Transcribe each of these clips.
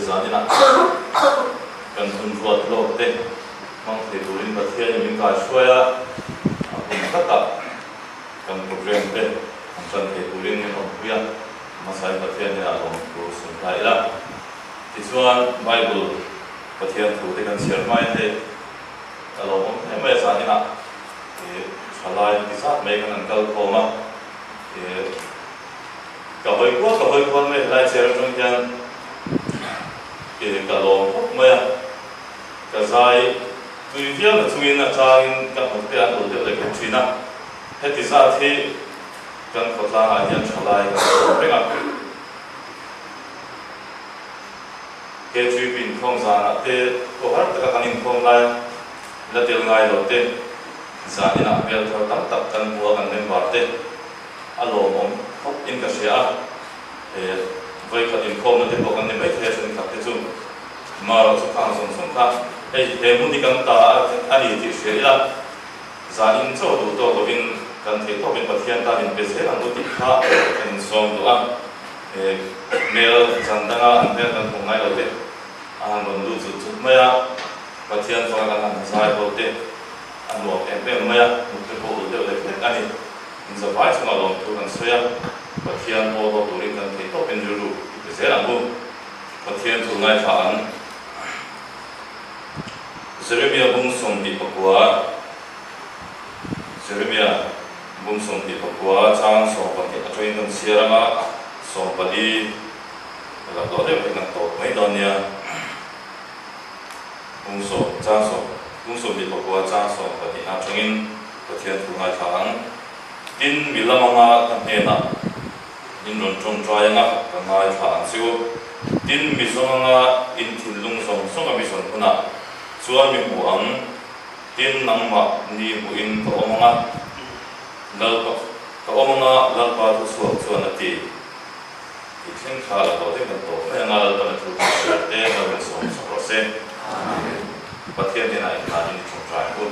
Zaninah kan hun ruat lawk te hmang thei turin Pathianin min kaihruai a, a hun takah kan program te han tan thei turin min awmpui a, hmasain Pathian hnenah lawmthu sawi ta ila. Tichuan Bible Pathian thu te kan chhiar hmain hei ka lawmawm hle mai a, zaninah ih thalai ti zat mai kan han kal khawm a, ih ka hawi kual ka hawi kual mai helai chair atang hian ih ka lawm khawp mai a, ka zai tui viau na chungin a changin ka hnawk te an ul deuh leh khawp thin a, heti zat hi kan khawtlangah hian thalai kan awm reng a. KGB inkhawm zanah te pawh har taka kan inkhawm lai la tel ngai lo te, zan inah hmel thar tam tak kan hmu a kan member te a lawmawm khawp in ka hria a, he vawikhat inkhawmna te pawh kan ni maithei a thenkhat te chu marawh chu khang zawng zawng kha hei he hmun hi kan ta a ni tih hria ila zan in chaw duh tawk lovin kan theih tawkin Pathian tan in pe zel ang u tih kha kan insawm duh a. He hmel chan danga an hmel kan hmuh ngai lo te a han rawn lut zut zut mai a, Pathian faka kan han zai ho te a nuam em em mai a, hnuk te pawh ulh deuh lek lek a ni. In zavai chungah lawmthu kan sawi a, Pathian aw haw turin kan theih tawpin rilru i pe zel ang u. Pathian thu ngaithla ang. Jeremia bung 24 Jeremia. Bum 24 chang 12 atangin kan chhiar ang a, 14 la tawh deuh hi kan tawp mai dawn nia. Bum sawm chang sawm Bum 24 chang 12 atangin Pathian thu ngaithla ang. Tin, mi lam anga ka hnenah in rawn tawngtai anga ka ngaithla ang che u. Tin, mi zawng anga in thinlung zawng zawnga mi zawn hunah chuan mi hmu ang. Tin, nangmah ni hmuhin ka awm ang a, Lalpa, ka awm ang a, Lalpa thu chhuak chuan a ti. Tih thleng kha la tawh deuh kan tawp mai ang a, Lalpan a thu thu hriat te lo in sawm sak rawh se. Amen. Pathian hnenah inhlan in i tawngtai ang u.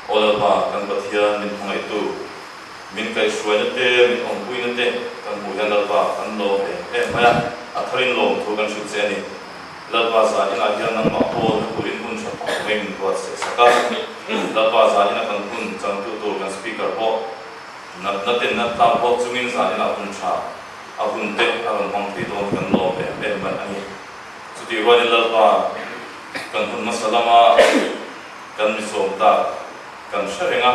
Aw Lalpa, kan Pathian min hmangaihtu, min kaihhruaina te, min awmpuina te kan hmuh hian Lalpa kan lawm em em mai a, a tharin lawmthu kan hrilh che a ni. Lalpa zan inah hian nangmah pawl na turin hun tha tak mai min ruat seh sak a. Lalpa zan ina kan hun changtu tur kan speaker pawh natna ten nat tlang bawk chungin zan inah hun tha a hun te a rawn hmang thei dawn kan lawm em em mai a ni. Chutih rualin Lalpa kan hun hmasa lama kan mi sawm tak kan hre reng a,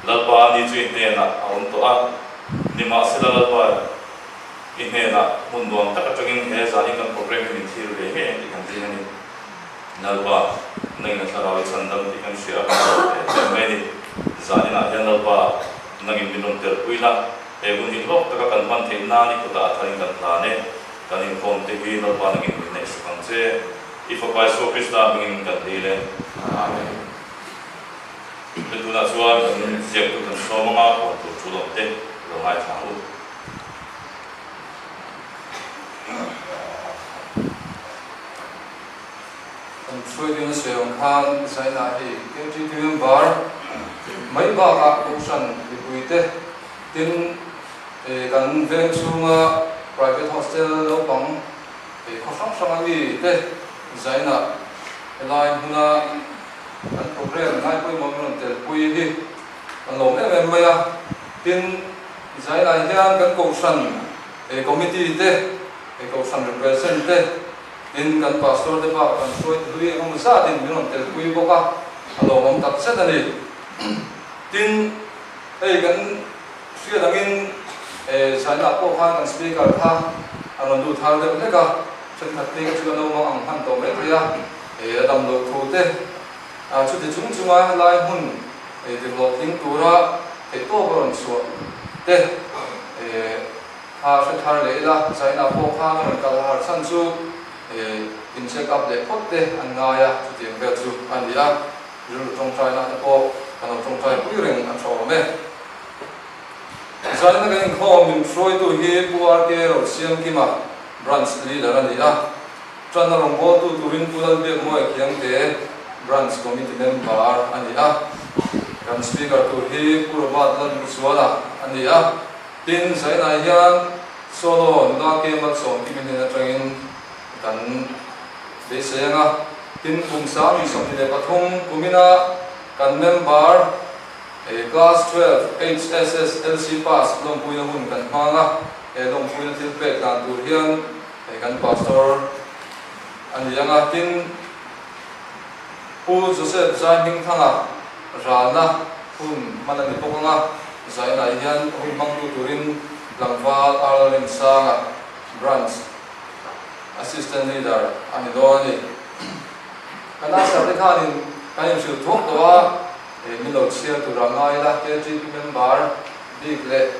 Lalpa ni chu i hnenah a awm tawh a, nimahsela Lalpa, I hnenah hmun nuam tak atangin he zanin kan program hi min thlir ve ngei ang tih kan ring a ni. Lalpa, nangin a thlarau i chhan dam tih kan hria a, kan lawm em em mai a ni. Zaninah hian Lalpa, nangin min rawn telpui la, he hun hi hlawk taka kan hman theih nan i kutah a tharin kan hlan e. Kan inkhawm te hi Lalpa nangin min neihsak ang che. I Fapa Isua Krista hmingin kan dil e. Amen. Hei tunah chuan kan ziaktu kan sawm anga huan tur thu lawm te lo ngaithla ang u. Kan hruaitu na sawi ang khan Zaina hi KTP member mai bakah Kohhran mipuite tin kan veng chhunga private hostel naupang khaw hrang hrang a mi te Zaina helai hmuna kan program ngai pawimawh min rawn telpui hi kan lawm em em mai a, tin Zailai hian kan kohhran committee te, kohhran represent te, tin kan pastor te bak kan hruai te hlui engemaw zatin min rawn telpui bawk a, a lawmawm tak zet a ni. Tin, hei kan hriat angin Zailai pawh khan kan speaker kha a rawn lut har deuh hlek a, thenkhat te kha chu an lo mang ang hman tawh maithei a, a dam loh thu te, chuti chung chunga lai hmun Eitirhlawhtling tura theihtawp a rawn chhuah te kha hre thar leh ila, China pawh khan a rawn kal har chhan chu in check up leh phawt te an ngai a, chutiang vel chu a ni a, rilru tawngtaina te pawh kan lo tawngtai pui reng a tha awm e. China kan inkhawm min hruaitu hi Pu RK Rosiamkima, Branch Leader a ni a. Ṭanna rawngbawltu turin Pu Lalbiakmawia Khiangte, Branch Committee Member a ni a. Kan Speaker tur hi Pu Robert Lalduhzuala a ni a. Tin, Zainah hian Solo nula ke malsawm kimi hnen atangin kan beisei ang a, tin kum 2023 kumina kan member Class 12 HSSLC pass lawmpuina hun kan hmang a, he lawmpuina thil pek dan tur hian kan Pastor a ni ang a, tin Pu Joseph Zaihmingthanga ralna hun hman a ni bawk ang a, Zainah hian hun hmangtu turin tlangval Arla Rinsanga, Branch Assistant Leader a ni dawn a ni. Kan Usher te khanin kan inhrilh thuak tawh a, min lo chhiar tura ngai ila, KGP member bik leh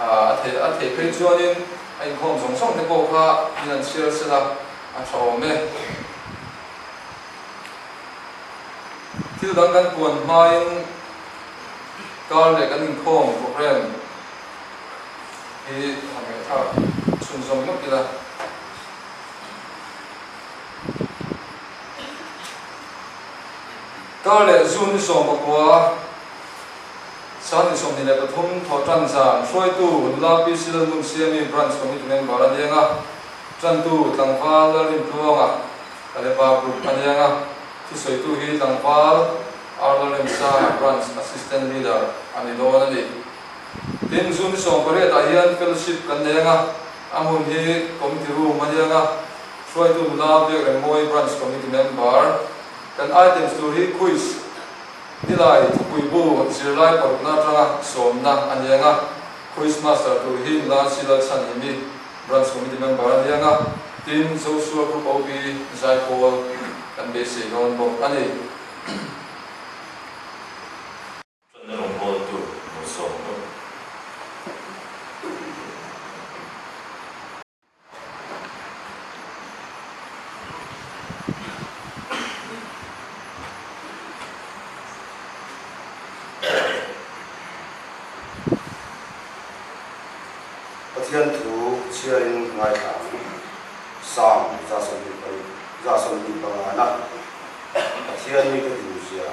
a theih a theih phei chuanin a inkhawm zawng zawng te pawh kha min an chhiar sela a tha awm e. Thil dang kan puan hmain kar leh kan inkhawm programme hi han ngaihthlak chhunzawm lawk ila. Kar leh June ni 19, 2023 thawhtan zan hruaitu nula PC Lalmunsiami Branch Committee Member a ni ang a, tantu tlangval Lalrintluanga Kaleba Group a ni ang a, thusawitu hi tlangval Arla Remsanga Branch Assistant Leader a ni dawn a ni. Tin, June ni 18 ah hian Fellowship kan nei ang a, a hmun hi Committee Room a ni ang a, hruaitu nula Biakremmawi Branch Committee Member. Kan items tur hi Quiz, Nilai Thupui Bu zirlai parukna atanga sawmna a ni ang a, Quiz Master tur hi nula Silal Chhanhimi Branch Committee Member a ni ang a, tin Joshua Group OB Zaipawl kan beisei dawn bawk a ni. Chuan rawngbawltu Malsawm bawk. Pathian thu chhiarin ngaithla ang. Psalm 126, 125 na Pathian mite duhzia.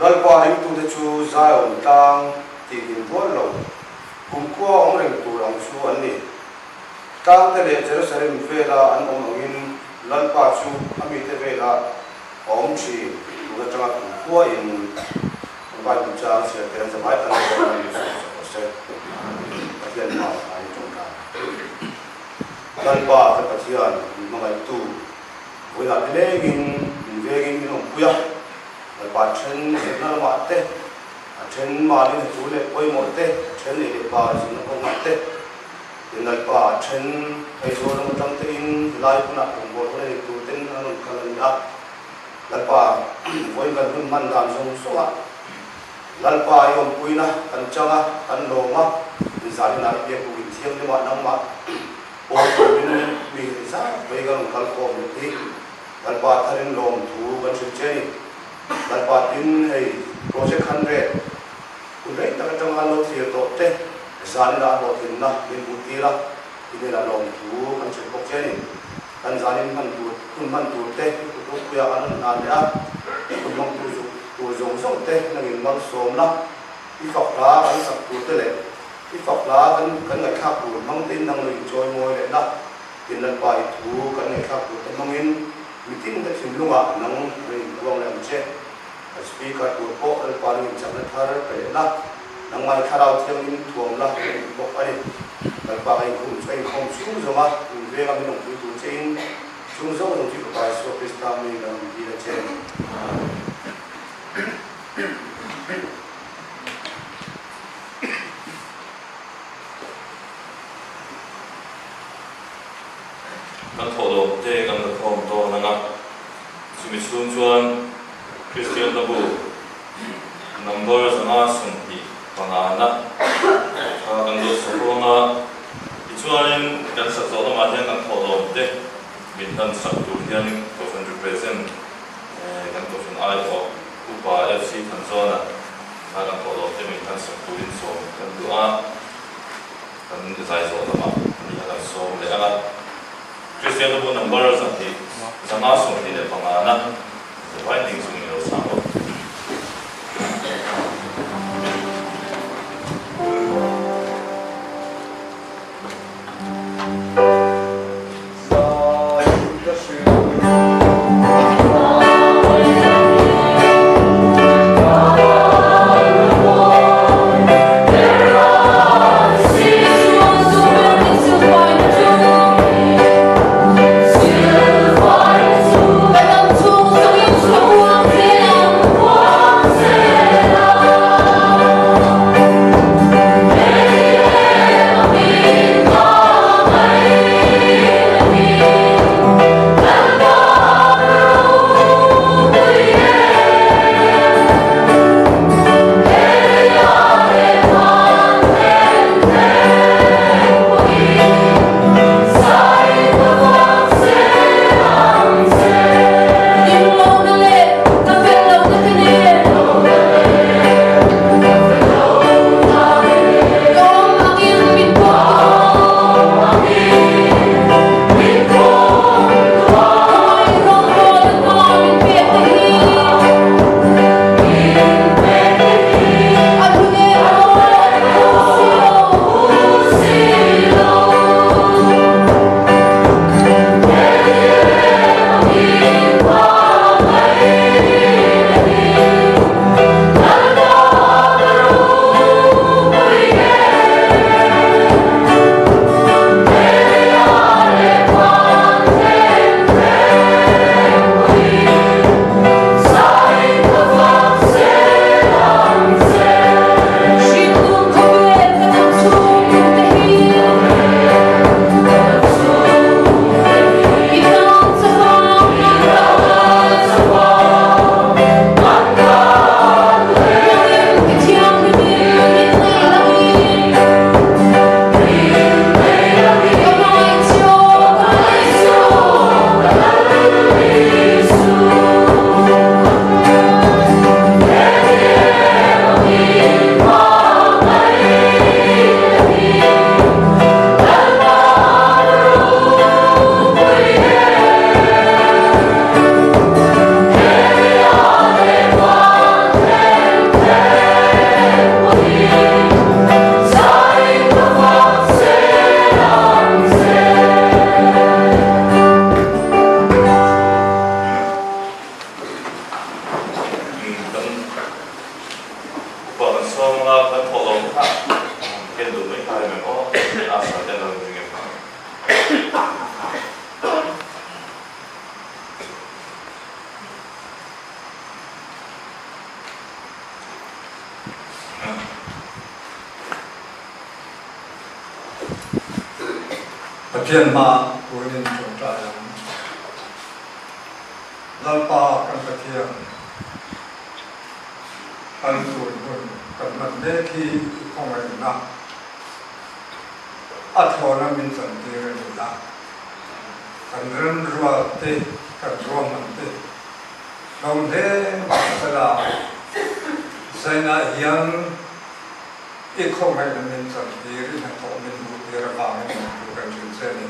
Lalpa ringtute chu Zion tlang tihhlim rual lo, kumkhua awm reng tur ang chu an ni. Tlangte leh Jerusalem vela an awm angin Lalpa chu a mite vela a awm thin tun atanga kumkhuain Bible chang chhiar te an zavai tan chuan an insawi sak rawh se. Pathian hmaah an tawngtai. Lalpa ka Pathian min hmangaihtu, vawilah te lengin min vengin min awmpui a, Lalpa then zirna lamah te, a then mahni hnathawh leh pawimawh te, a then ei leh bar zirna kawngah te, tin Lalpa a then Aizawl lam atang tein helai hmunah rawngbâwl hun a nei tur ten an rawn kal a ni a. Lalpa, vawiin kan hun hman dan zawng zawngah Lalpa i awmpuina kan chang a, kan lawm a, inzalin ah i biak buk inthianghlim ah nangmah pawl turin mi heti zat mai kan rawn kal khawm leh hi Lalpa tharin lawm thu kan hrilh che a ni. Lalpa tin hei project 100 hun rei tak atanga an lo thlir tawh te zalin ah hlawhtlinna min hmuh tir a, i hnenah lawm thu kan hrilh bawk che a ni. Kan zanin hman tur, hun hman tur te i kut ropuia an rawn hlan leh a, hun hmang tur zuk tur zawng zawng te nangin malsawmna i fak hla kan sak tur te leh i fak hla kan kan ngaihthlak tur hmang tein nang lo inchawi mawi leh la, tin Lalpa i thu kan ngaihthlak tur te hmangin mitin te thinlungah nang rawn inpuang leh ang che. Kan speaker tur pawh Lalpa nangin chakna thar pe leh la, nangmah i thlarau thianghlim thuam la ka duh bawk a ni. Lalpa ka inkhum chu a inkhawm chhung zawng a, min venga min awmpui tur che in chung zawng zawng chu i Fapa Isua Krista mi kan awm dil a che. Kan thawhlawm te kan la khawm dawn ang a, chumi chhung chuan Kristian Hlabu number 525 na kha kan lo sa huang a, tichuanin kan sak zawh lamah hian kan thawhlawm te min hlan sak tur hianin Kohhran represent kan Kohhran aiawh Upa FC Thanzawna kha kan thawhlawm te min hlan sak turin sawm kan duh a, kan zai zawh lamah ani a kan sawm leh ang a. Kristian Hlabu number 225 na. Vai ding chung in lo sang bawk. Pathian hmaah kunin ṭawngṭai ang. Lalpa kan Pathian, kan tun hun kan hman mek hi i khawngaihna a thlawna min chantir a ni a. Kan remruat te, kan ruahman te hlawm hle mahsela zainah hian i khawngaihna min chantir, i hnathawh min hmuhtir avangin lawmtu kan hrilh che a ni.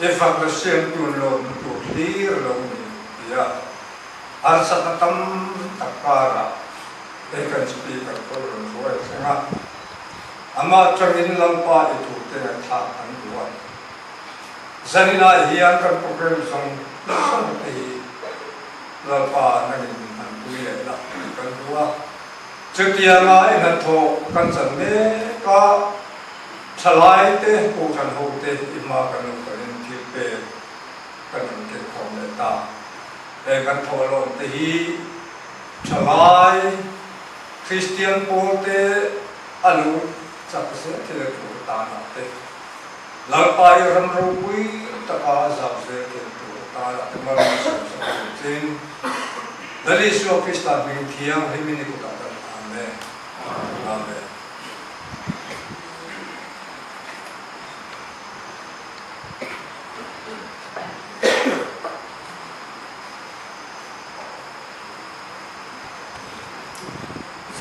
I fakna siamtun lawmna tur hlir lo ni tia harsatna tam tak karah hei kan speaker pawh i rawn hruai a thleng a, amah atangin Lalpa i tute ngaihthlak an duh a. Zaninah hian kan program zawng zawng te hi Lalpa nangin min hmanpui leh lah tih kan duh a. Chutianga i hnathawh kan chan mek a, thalai te, kohhran ho te i hma kan lo kalin thil pek kan rawn ken khawm leh ta. Heng kan thawhlawm te hi thalai Kristian pawl te a lo chak zel thil a tur tanah te, Lalpa i ram ropui taka zau zel thei tur atana te mal min sawm sak tur chin Lal Isua Krista hming thianghlimin i kutah kan hlan e. Amen.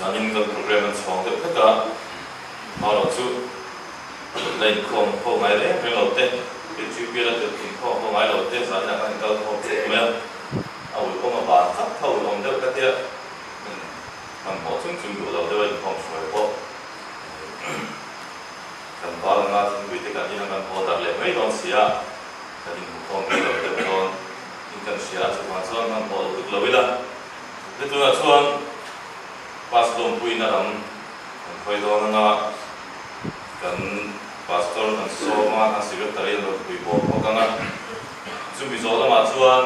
Zanin kan program an chhawng deuh hlek a, hmarawh chu. La inkhawm ho ngai reng reng lo te, KGP la tel inkhawm ho ngai lo te zaninah khan inkal khawm thut mai a, a uihawm a van tak kha uihawm deuh ka tia, hmanhmawh chung chung duh lo deuh a inkhawm hruai pawh kan val anga thingpui te kan in a kan haw darh leh mai dawn si a, kan inhmukhawm rei lo deuh dawn in kan hria a, chuvang chuan hmanhmawh lutuk lo ila, he tunah chuan bus lawmpuina lam kan khawi dawn anga. Kan Pastor kan sawm a, kan Secretary an rawn pui bawk bawk ang a. Chumi zawh lamah chuan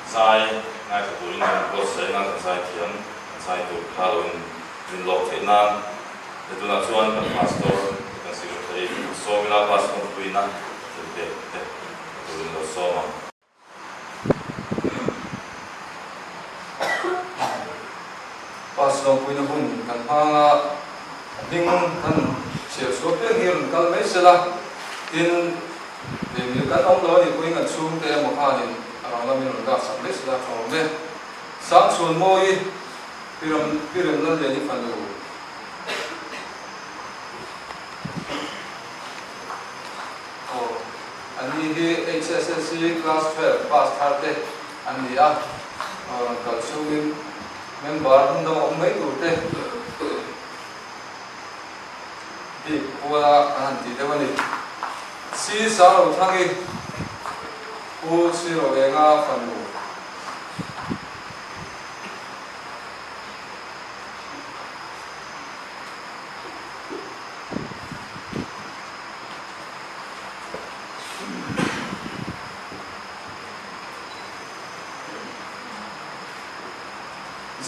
zai ngaithla turin kan buatsaih ang a, kan zai thiam, kan zai tur kha lo in rin lawk theih nan. He tunah chuan kan Pastor leh kan Secretary kan sawm ila, Pastor puina thil pek te turin lo sawm ang. Pass lawmpuina hun kan hmang a, a hming kan chhiar chhuak piang hi rawn kal mai sela, tin mil kan awm lo a nih pawhin kan chhungte emaw khanin a rang lamin rawn lak sak mai sela tha awm e. Sangchhuan Mawi, Pi Remlalliani fanu. Aw, an ni hi HSSC Class 12 pass thar te an ni a, rawn kal chhungin member hmun dang a awm mai tur te bik kuala kan han tih deuh a ni. Si Sanglo Thangi, Pu Siroenga fanu.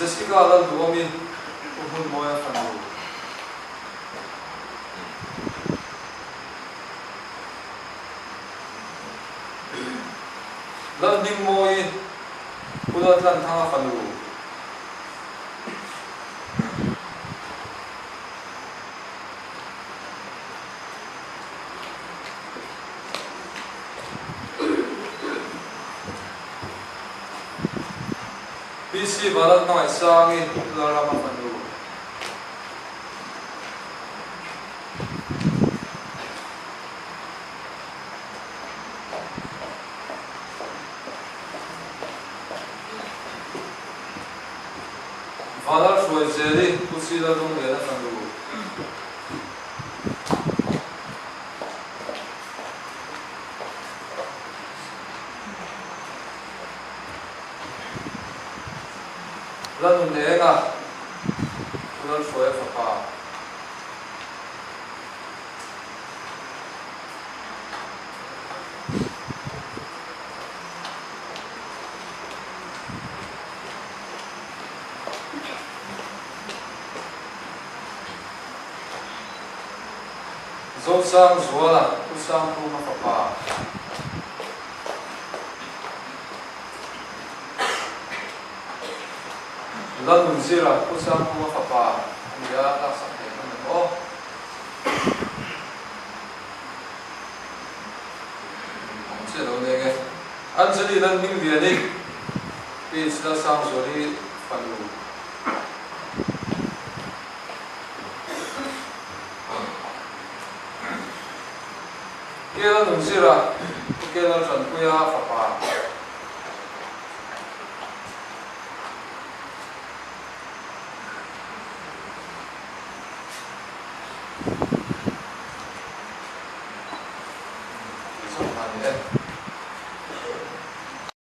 Jessica Lalduami, Pu Hmunmawia fanu. Lalhmingmawii, Pu Laltlanthanga fanu. PC Valan Hmangaihsangi Lalrama fanu. Valan Hruaizeli Pu Sila Lungliana fanu. Lalnunenga, Pu Lalhruaia fapa. Zosangzuala, Pu Sangkhuma fapa. Lalnunzira, Pu Sangkhuma fapa a ni a, laksak thei an awm em aw? Awm chiah lo nia nge. Anjali Lalhmingliani, Pi Lalsangzuali fanu. Kela Nunzira, Pu Kela Tanpuia fapa.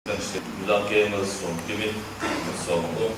Kan hriat nula ke malsawm kimin malsawm ang u.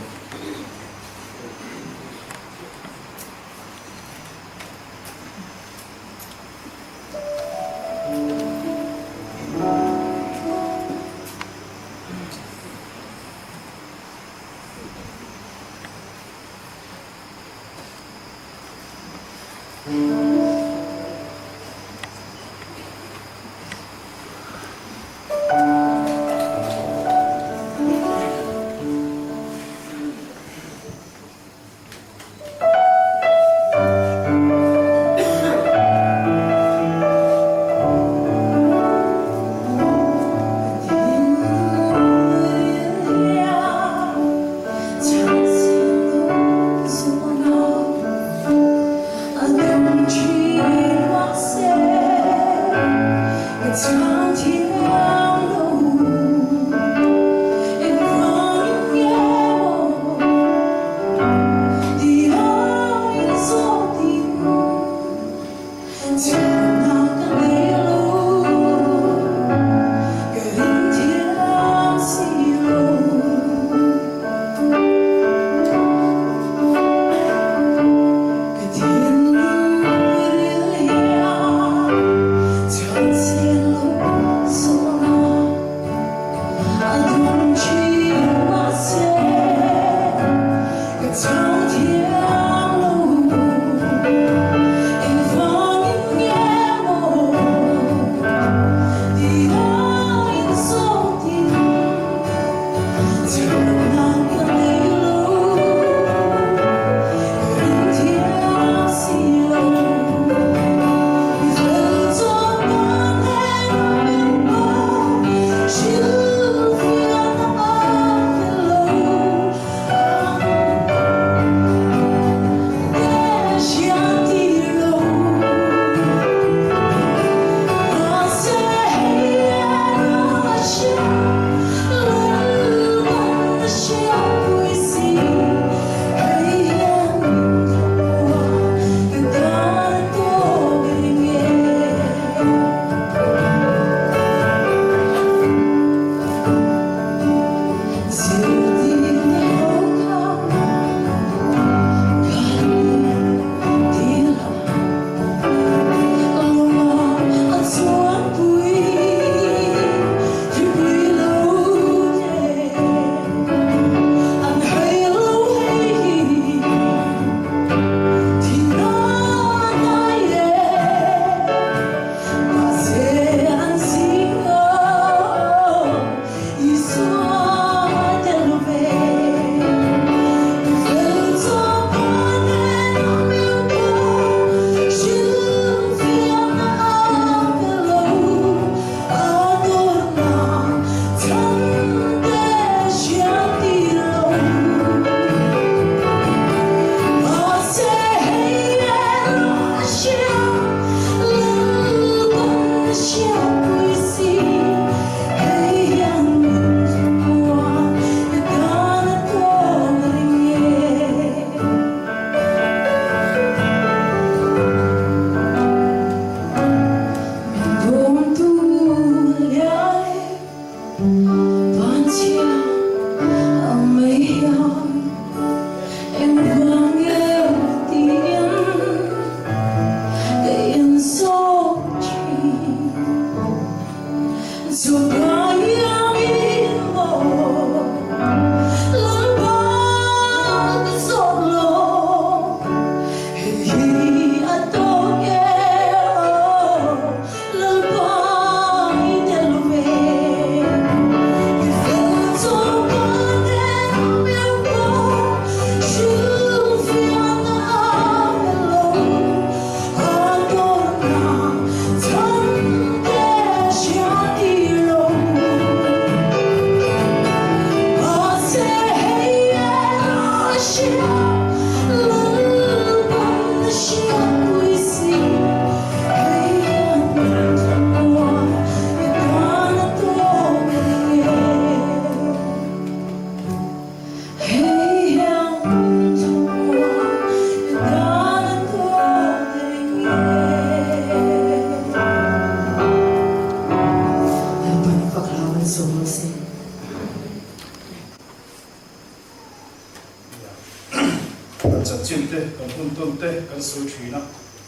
sawi thin a,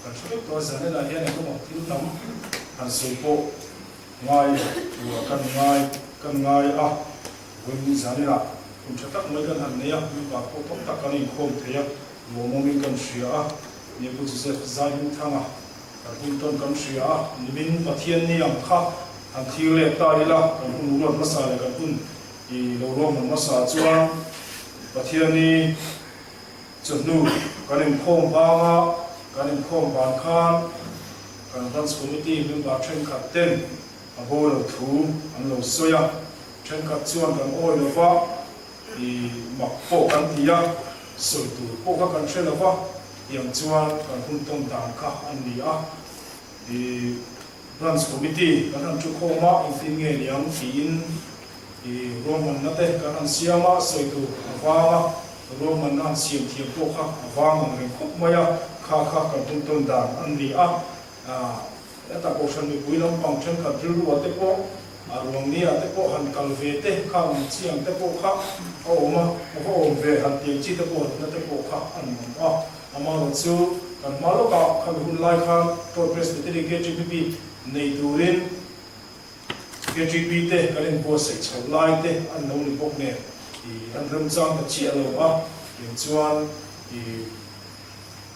kan hre vek tawh a, Zanela hian engemaw thil tam han sawi pawh ngai tura kan ngai kan ngai a, vawiin Zanela hun tha tak mai kan han nei a, mipa pawh tam tak kan inkhawm thei a, lawmawmin kan hria a, ni Pu Joseph Zaihmingthanga kan hun tawn kan hria a, nimin Pathian ni ang kha han thlir leh ta ila, kan hun ruat hmasa leh kan hun i lo ruahman hmasa chuan Pathian ni Chawhnu kan inkhawm banga kan inkhawm ban khan kan Branch Committee member thenkhat ten a bo lo thu an lo sawi a, thenkhat chuan kan awi lo va, i mak pawh kan ti a, sawi tur pawh kha kan hre lo va, tiang chuan kan hun tawn dan kha a ni a, i Branch Committee kan han thukhawm a, engtin nge niang tiin I ruahmanna te kan han siam a, sawi tur a vang a, ruahmanna han siam thiam pawh kha a vang ang reng khawp mai a, kha kha kan hun tawn dan a ni a. Heta Kohhran mipui lampang thenkhat rilru ah te pawh, a ruang ni ah te pawh han kal ve te, khang ang chi ang te pawh kha a awm a, a va awm ve han tih ang chi te pawh hlutna te pawh kha a nuam a. Amaherawh chu kan hma lawkah khami hun lai khan Tour Presbytery KTPP nei turin, KTP te kan inbuatsaih chhoh lai te an lo ni bawk nen i an remchang ta chiah lo a, tiang chuan i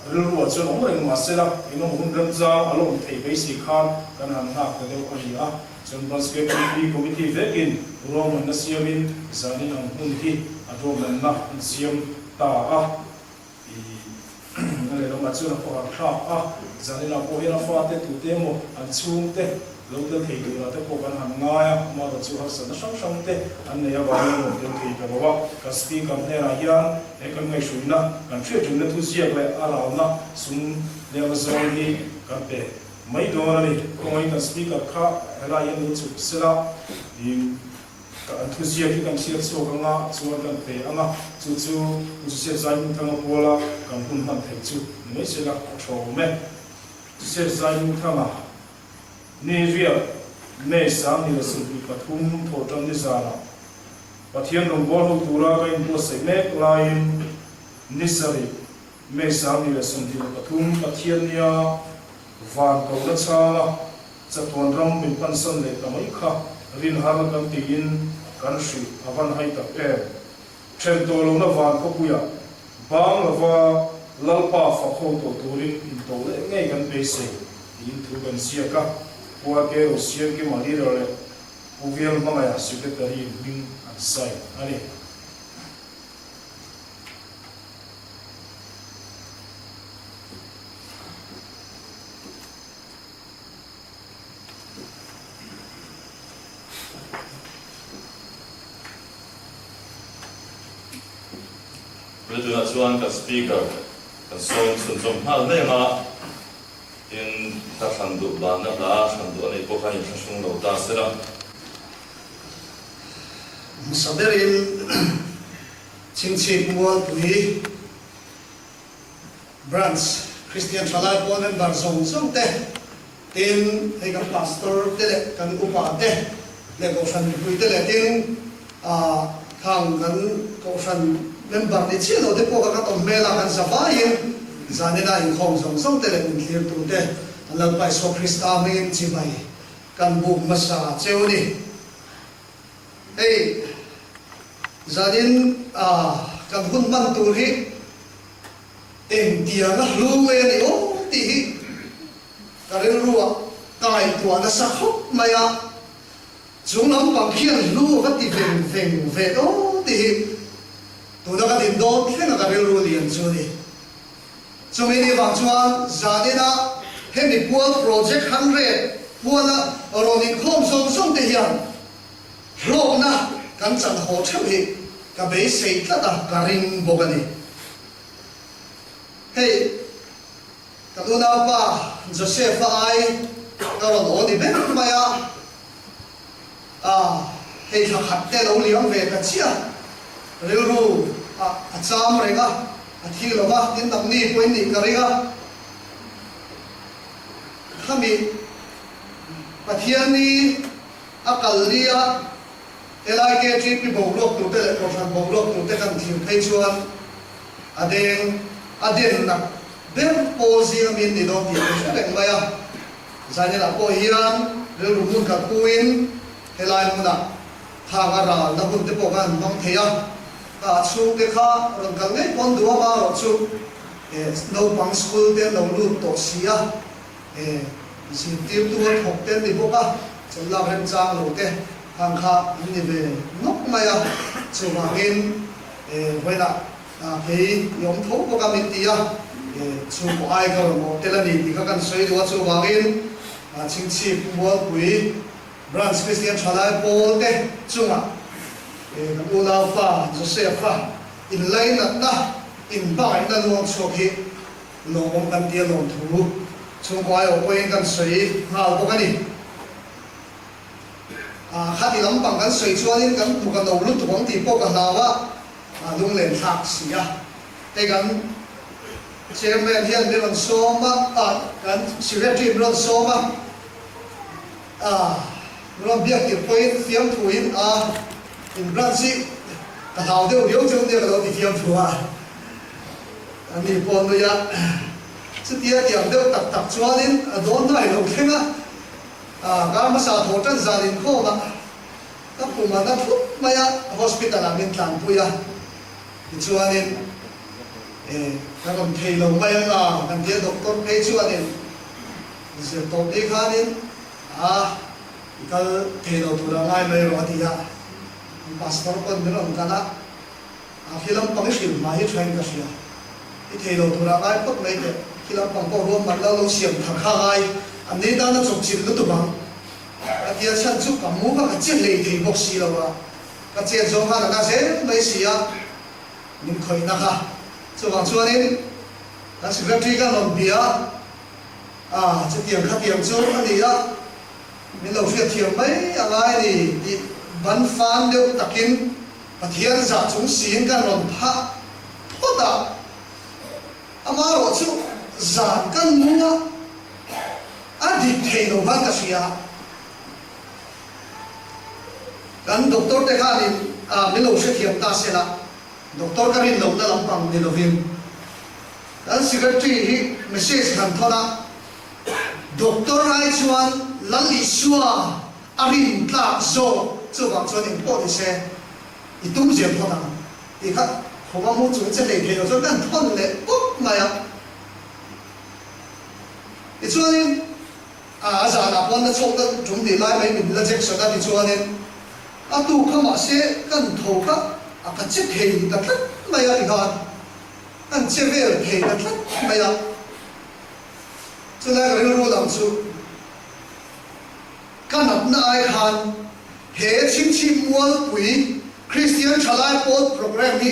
rilruah chuan awm reng mah sela engemaw hun remchang a la awm thei beisei khan kan han nghak ta deuh a ni a. Chuan Branch KTP Committee vekin ruahmanna siamin zanin ang hmun hi a ruahmanna an siam ta a. I a lehlamah chuan a khawhar thlak a, zaninah pawh hian a fate tute emaw an chhungte lo tel thei turah te pawh kan han ngai a, amaherawh chu harsatna hrang hrang te an nei avangin an rawn tel thei ta lo a. Kan Speaker hnenah hian he kan ngaihhruina, kan hriatrinna thuziak leh a ralna sum lem zawng hi kan pe mai dawn a ni. Kawngaiin kan Speaker kha helai hian lo chhuk sela, i An thuziak hi kan hriat chhuak anga chuan kan pe ang a, chu chu Pu Joseph Zaihmingthanga puala kan hun hman theih chu ni mai sela a tha awm e. Joseph Zaihmingthanga ni riak May 2023 thawhtan ni zanah Pathian rawngbâwl ho tura ka inbuatsaih mek laiin ni sarih May 2023 Pathian nia van kohna chhanga Chatuan ram min pansan leh ta mai kha rin har kan tiin kan hrih a van hai tak em. Then tawh lohna van khawpuiah bang lova Lalpa fak ho tawh turin intawh leh ngei kan beisei tiin thu kan ziak a, Pu RK Rosiamkima leader leh Pu Vial Hmangaiha secretary in hming an sign a ni. Tunah chuan kan Speaker kan sawm chhunchawm nghal mai ang a, tin hla thlan duh banna hla thlan duh a neih pawh khan inthlahrung lo ta se la. Hmasa berin Chhingchhip Mualpui Branch Kristian Thalai Pawl member zawng zawng te, tin hei kan Pastor te leh kan upa te leh Kohhran mipui te leh tin ah khang kan Kohhran member ni chiah lo te pawh kha kan awm hmel a, kan za vaiin zanina inkhawm zawng zawng te leh min thlirtu te an Lalpa Isua Krista hmingin chibai kan buk hmasa cheu a ni. Hei zanin ah kan hun hman tur hi Engtianga hlu nge a nih aw tih hi ka rilruah ka ngaihtuah nasa khawp mai a, chung lampang khian hlu a va ti veng veng ve aw tih hi tuna ka din dawn thleng a ka rilru lian chu a ni. Chumi ni vang chuan zaninah hemi pual project 100 puala rawn inkhawm zawng zawng te hian hlawkna kan chan haw theuh hi ka beisei tlat a, ka ring bawk a ni. Hei, ka unaupa Joseph-a ai ka rawn aw ni ber mai a, ah, hei thla khat te lo liam ve ta chiah, rilru ah a cham reng a, a thi lo va, tin nangni pawhin nih ka ring a, khami Pathianni a kal nia LIKTP boruak turte leh Kohhran boruak turte kan thlir phei chuan a deng a den nak. Ber pawl zinga min ni dawn tih ka hre reng mai a. Zainela pawh hian rilru hmun khat puin helai hmunah khang a ralna hun te pawh kha an hmang thei a. Ka chhungte kha rawn kal ngei pawn duh a marawh chu naupang school te an lo lut tawh si a, zirtirtu a thawk te an ni bawk a, chawlh lak remchang lo te khang kha an ni ve nawk mai a. Chuvangin vawiinah Kei i awm tho bawk a min ti a, chhungkaw ai ka rawn awm tel a ni tih kha kan sawi duh a, chuvangin Chhingchhip Mualpui Branch Kristian Thalai Pawl te chungah kan unaupa Joseph-a inlainatna, inhmangaihna luang chhuak hi lawmawm kan ti a lawmthu chhungkaw ai awh pawhin kan sawi nghal bawk a ni. Khati lampang kan sawi chuanin kan hmu ka no lutuk ang tih pawh ka hlau a. A lunglen thlak si a, hei kan Chairman hian min rawn sawm a, ah kan Secretary min rawn sawm a, ah min rawn biak tirh pawhin fiamthuin a in branch hi ka hlau deuh riau cheu nia ka lo ti fiamthu a, a ni pawh nui a, chutia tiang deuh tak tak chuanin a dawn hnai lo thleng a, ah kar hmasa thaw tan zan inkhawm a. Ka pum a na thut mai a, hospital ah min tlanpui a, tichuanin eh ka rawn thei lo mai ang a kan tia doctor phei chuanin zir tawp ni khanin a i kal thei lo tur a ngai mai rawh a ti a, pastor pawn min rawn kal a, a khi lampang i hrilh hma hi thain ka hria, i thei lo tur a ngai phawt mai teh, khi lampang pawh ruahman lo lo siam thar kha ngai, an nei tan a chawpchilh lutuk ang. Ka tia chhan chu ka mu kha ka che hlei thei bawk si lo a, ka chet zawng khan a na zel mai si a, min khawihna kha. Chuvang chuanin kan secretary khan rawn bia a, chutiang khatiang chu a ni a, min lo hriatthiam mai a ngai a ni tih ban fan deuh takin Pathian zah chung siin kan rawn phah phawt a, amaherawh chu zan kan mu a, A dik thei lo khan ka hria. Kan doctor te khanin a min lo hrethiam ta se la, doctor ka rin lohna lampang ni lovin kan secretary hi message kan thawn a, doctor ai chuan Lal Isua a rin tlak zawk chuvang chuan engpawh ni se i tum zel phawt ang tih kha khuma mu chung che hlei thei lo chuan kan thawn leh pawp mai a. Tichuanin, a zanah pawh na chhawk na tum tih lai mai min la Jackson a tichuanin a tu kha mahse kan tho kha a ka che thei ta tlat mai a tikhan kan che vel thei ta tlat mai a, chulai ka rilru lam chu ka natna ai khan he chhingchhip mualpui Kristian thalai pawl programme hi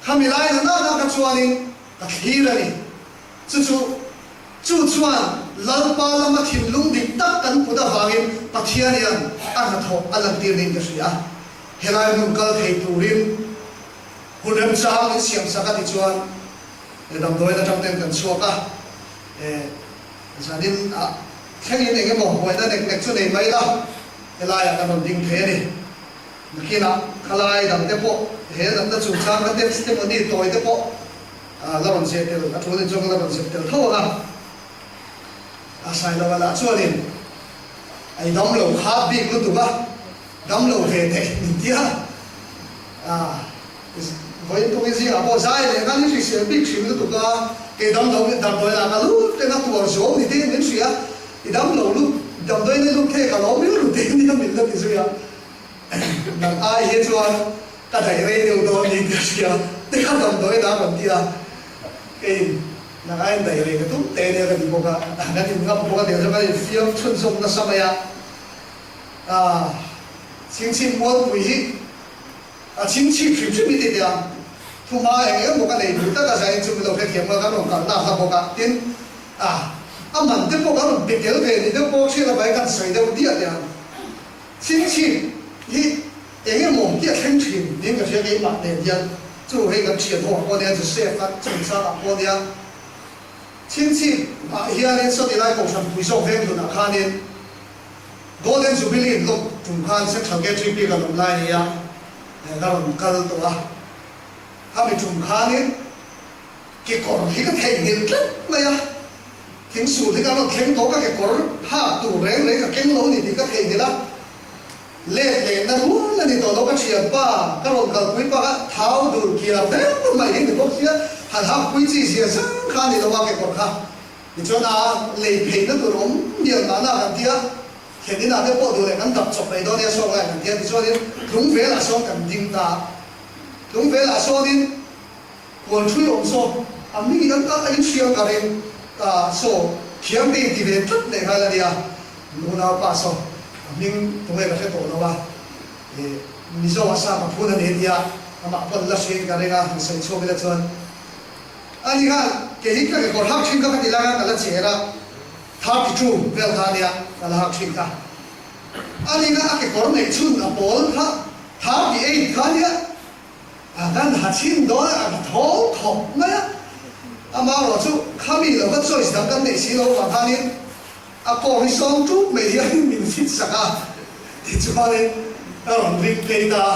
khami lai na nana kha chuanin ka thlir a ni. Chu chu, chu chuan Lalpa lama thinlung dik tak kan put avangin Pathian hian a hnathawh a lantir niin ka hria a. Helai hmun kal thei turin hun remchang min siam sak a ti chuan he damdawiin atang ten kan chhuak a. Eh, zanin ah thlengin eng emaw buaina nek nek chu nei mai la, helaiah kan rawn ding thei a ni. Nakinah khalai dangte pawh he natna chungchang ka testimony tawi te pawh A la rawn zeh tel, a tul in chuan ka la rawn zep tel tho ang a. A Sailova lah chuanin a i dam lo kha bik lutuk a, dam lo ve teh min ti a. A vawiin tukin zingah pawh zai leh ngan i hrisel bik hrim lutuk a, kei dam lo damdawi lah ka lut reng a, tuar zawng ni te min hria, i dam lo lut damdawi nei lut thei ka lawm rilru te nia min la ti zui a. Nang ai hi chuan ka daih rei deuh dawn niin ka hria, ti kha damdawi dah rawn ti a, keiin nang aiin daih rei ka tum teh nia ka ti bawk a, kan in ngam bawk a tiang chuan kan infiam chhunzawm nasa mai a, ah chhingchhip mualpui hi a chhingchhip hrim hrim hi ti teh ang, thuma eng eng emaw ka nei duh tak a zain chu min lo hrethiam a, kan rawn kalna hla bawk a, tin ah a man te pawh kan rawn pe tel ve ni deuh pawh hriat avangin kan sawi deuh diah teh ang. Chhingchhip hi eng emaw hi a thleng thin niin ka hria keimah nen hian chu hei kan thian ho ah pawh nia Joseph a chungchang ah pawh nia Chhingchhip ah hianin sawti lai kohhran pui zawk veng hlun ah khanin Golden Jubilee in lawk tum khan Central KTP kan awm lai nia ka rawn kal tawh a khami tum khanin. Kekawr hi ka theihnghilh tlat mai a, thingsul hi ka rawn thleng tawh ka kekawr hak tur reng reng ka keng lo ni tih ka theihnghilh a, let lehna rual a ni tawh lo ka thianpa ka rawn kalpui pak a, thau dur kiar deuh mai hi ni bawk sia, han hak pui chi zia zang kha a ni lo a kekawr kha, tichuan a lei pheihna tur awm mial mahna kan ti a, thlen inah te pawh duh leh kan dap chawp mai dawn nia sawn lai kan ti a, tichuanin tlungvelah sawn kan ding ta a, tlungvelah sawnin. Huan hrui awm saw a mi an a inhriam ka ring ta saw thiam te inti ve tlat leh nghal a nia nunau pa saw a hming tunge ka hre tawh lo a ih Mizo a sa ka phun a ni tia amah pawn la hriin ka ring a han sawi chhuak ila chuan a ni khan kei hi ka kekawr hak thin kha ka ti lai a ka la cher a 32 vel kha a nia ka la hak thin kha a ni kha a kekawr neih chhun a pawl kha 38 kha a nia. A kan ha chhin dawn a, a thaw thawk mai a. Amaherawh chu khami lo ka choice dang kan neih si lo avang khanin a kawng hi sawm ṭup mai hian min fit sak a, tichuanin ka rawn ring phei ta a.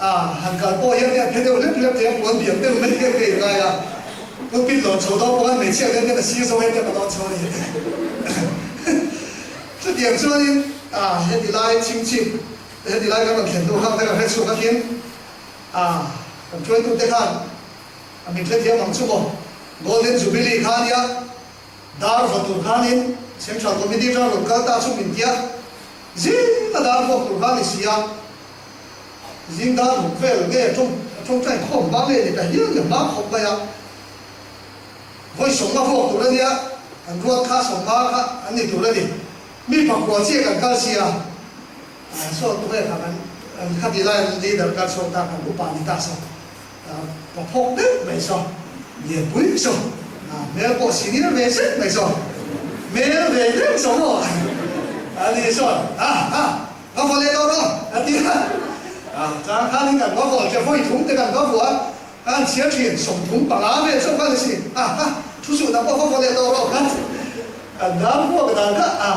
A han kal pawh hian a phe deuh hlep hlep thei a, puan biak deuh mai hian ka inlai a. Pulpit lawn chho dawn pawh khan hmeichhia hian ka sir zawng hian ka lawn chho a ni. Chutiang chuanin a heti lai chhingchhip Heti lai kan rawn thlen hnu khan ka hre chhuak a tin a kan hruaitute khan a min hrethiam ang chu maw Golden Jubilee kha nia dar vaw tur khanin Central Committee atanga rawn kal ta chu min tia zing a dar vuak tur kha ni si a zing dar ruk vel nge tawngtai khawm hma nge ni ta hial ni hma khawp mai a vawi sawmnga vuak tur a nia kan ruat kha sawmnga kha an ni tur a ni. Mi pakua chiah kan kal sia, saw tu nge kha kan khati lai leader kal chhuak ta kan upa ni ta saw pa phawk deuh mai saw lianpui saw hmel pawh senior ve zet mai saw hmel ve deuh saw maw a ni saw ha ha va vaw leh tawh rawh a ti a chang khanin kan va vaw che vawi thum te kan va vua a an chhiar thin 35 vel chauh kha ni si ha ha thu suh dang pawh va vaw leh tawh rawh khan Kan dan vuak dan kha a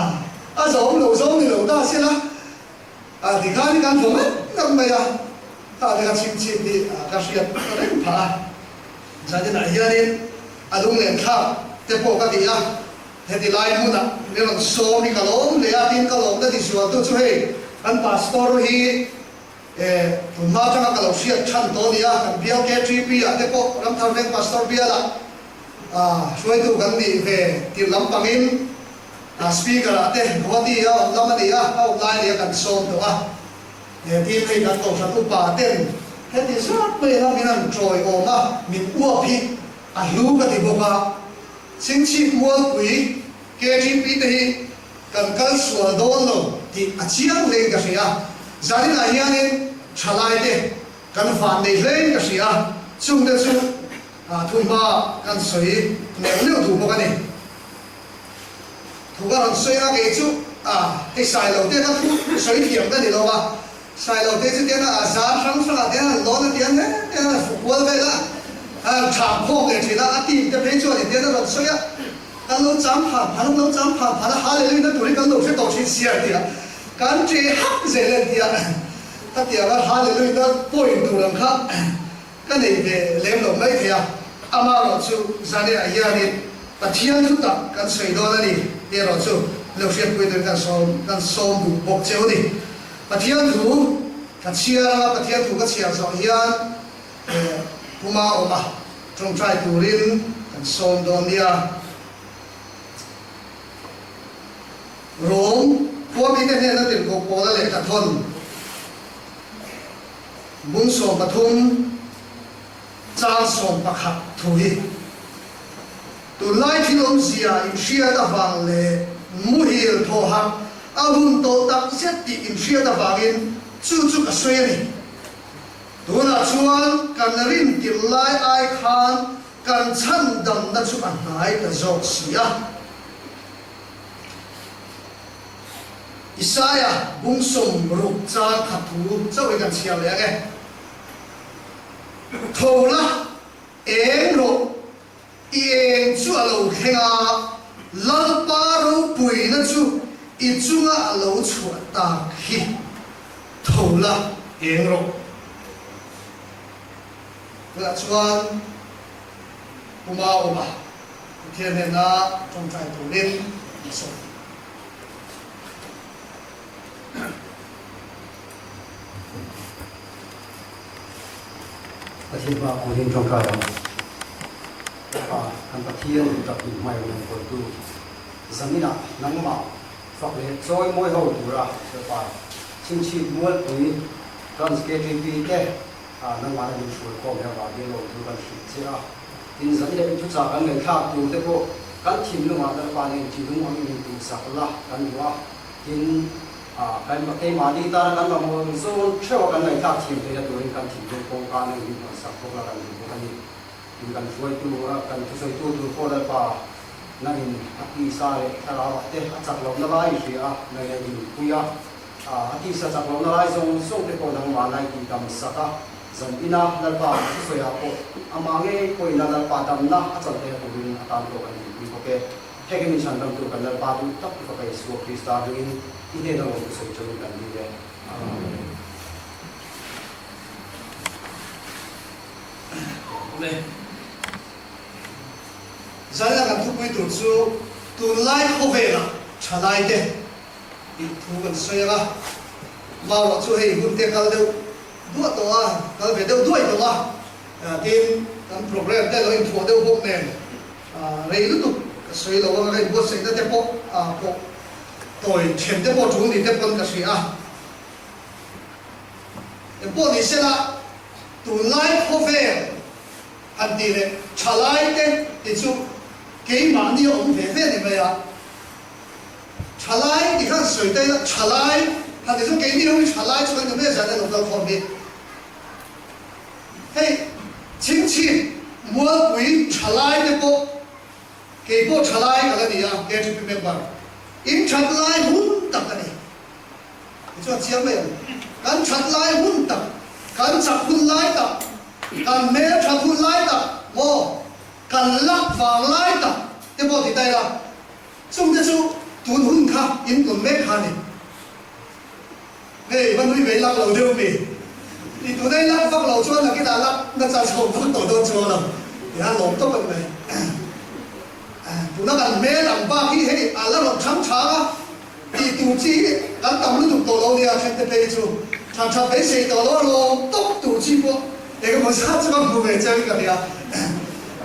a zawm lo zawm ni lo ta sela a ti khan hi kan thaw ngat ngat mai a, kha te kha chhim chhip hi ka hriat reng phah a. Zaninah hianin a lunglen thlak te pawh ka ti a, heti lai hmunah min rawn sawm hi ka lawm hle a, tin ka lawmna ti zualtu chu hei kan pastor hi tunhma atanga ka lo hriat chhan tawh a ni a, kan bial KTP ah te pawh Ramthar Veng Pastor bialah Hruaitu kan nih ve tirh lampangin Speaker ah te Guwahati a awm lam a ni a, a awm lai a ni a kan sawm tawh a. He team hei kan kohhran upa ten heti zat mai anga min han tawi awm a, min uap hi a hlu ka ti bawk a. Chingchhip Mualpui KTP te hi kan kal sual dawn lo tih a chiang hlein ka hria. Zaninah hianin thalaite kan van nei hlein ka hria, chungte chu Thu hma kan sawi neuh neuh duh bawk a ni. Thu ka rawn sawi a, kei chu a hei Sailo te kha thu sawi thiam ka ni lo a, Sailo te chu tiang a zar hrang hrang ah tiang an lawn a tiang he tiang an fuh kual vel a, an thlam khawm leh thin a, a team te phei chuan in tiang a rawn sawi a, kan lo chang phan phan an lo chang phan phan a, Hallelujah na tur hi kan lo hre tawh thin sia tia kan che hak zel en tia khatiang a Hallelujah na point tur ang kha Ka nei ve lem lo mai thei a, amaherawh chu Zane-ah hianin Pathian thu tak kan sawi dawn a ni tih erawh chu lo hriatpui turin kan sawm kan sawm duh bawk cheu a ni. Pathian thu ka chhiar anga Pathian thu ka chhiar zawh hian puma awm a tawngtai turin kan sawm dawn nia. Rom khua mite hnena tirhkoh Paula lehkha thawn. Bung 13 chang 11 thu hi tunlai thil awmzia inhriat avang leh muhil thawhak a hun tawh tak zet tih inhriat avangin chu chu ka sawi a ni. Tunah chuan kan rin tirh lai ai khan kan chhandamna chu a hnai ta zawk si a. Isaia bung 60 chang khat thu chauh hi kan chhiar leh ang e. Tho la, eng rawh, i eng chu a lo thleng a, Lalpa ropuina chu i chunga a lo chhuah tak hi. Tho la, eng rawh. Tunah chuan. Puma awm a, Pathian hnena tawngtai turin an sawi. Pathian hma kawngin tawngtai ang. Lalpa, kan Pathian duhtak min hmai rawn enkawltu, zaninah nangmah fak leh chawi mawi ho tura Lalpa chhingchhip mualpui Trans KTP te nangmahna min hruai khawm hi avangin lawmthu kan hrilh che a. Tin, zan leh thuchah kan ngaihthlak tur te pawh kan thinlungah Lalpa nen thinlung ang in tumsak la kan duh a. Tin, kan keimahni tana kan mamawh zawn theuh a kan ngaihthlak thiam theihna turin kan thinlung kawngka neng min hawnsak bawk la kan duh bawk a ni. Tin, kan hruaitu, kan thusawitu tur pawh Lalpa nangin a tisa leh thlarau ah te a chak lohna lai i hria a, nangin a inpui a, a tisa chak lohna lai zawng zawng te pawh nangmah lai tih dam sak a, zan ina Lalpa thusawi ah pawh amah ngei pawhin a Lalpa damna a chan theihna turin a tan pawh kan inpui bawk e. Heng hi min chhan dam tur kan Lalpa duh tak i fapa Isua Krista ringin i hnena lawm thusawi chauhin kan dil e. Amen. Zaina kan thupui tur chu tunlai khawvelah thalaite tih thu kan sawi ang a, Maua chu hei hun te kal deuh duah tawh a, kal ve deuh duai tawh a, tin kan program te lo inthuah deuh bawk nen rei lutuk ka sawi lo ang a, ka inbuatsaihna te pawh pawh tawi then te pawh tul ni te pawn ka hria a. Engpawh ni sela tunlai khawvel han tih leh thalai te ti chu keimahni a awm ve ve ni mai a. Thalai ti khan sawi ta ila thalai han ti chu keini ho hi thalai chu kan ni mai a zan a lo kal khawm hi. Hei chhingchhip mualpui thalai te pawh kei pawh thalai ka la ni a, KTP member in that lai hun tak a ni. Tichuan chiang mai ang. Kan that lai hun tak, kan chak hun lai tak, kan hmel that hun lai tak maw, kan lak vang lai tak te pawh ti ta ila, chungte chu tun hun kha in tawn mek kha a ni. Hei va nui ve i lak lo deuh mi? I tuna i lak vak lo chuan nakinah lak na char chho vak tawh dawn chuang lo. Tihian lawm tawp a ni mai. Tuna kan hmel ang bak hi hei a la rawn thang thang a. Tih tur chi hi kan tam lutuk tawh lo nia, then te phei chu tha tha beisei tawh lo lawm tawp tur chi pawh engemaw zat chu ka hmu ve chiang in ka hria.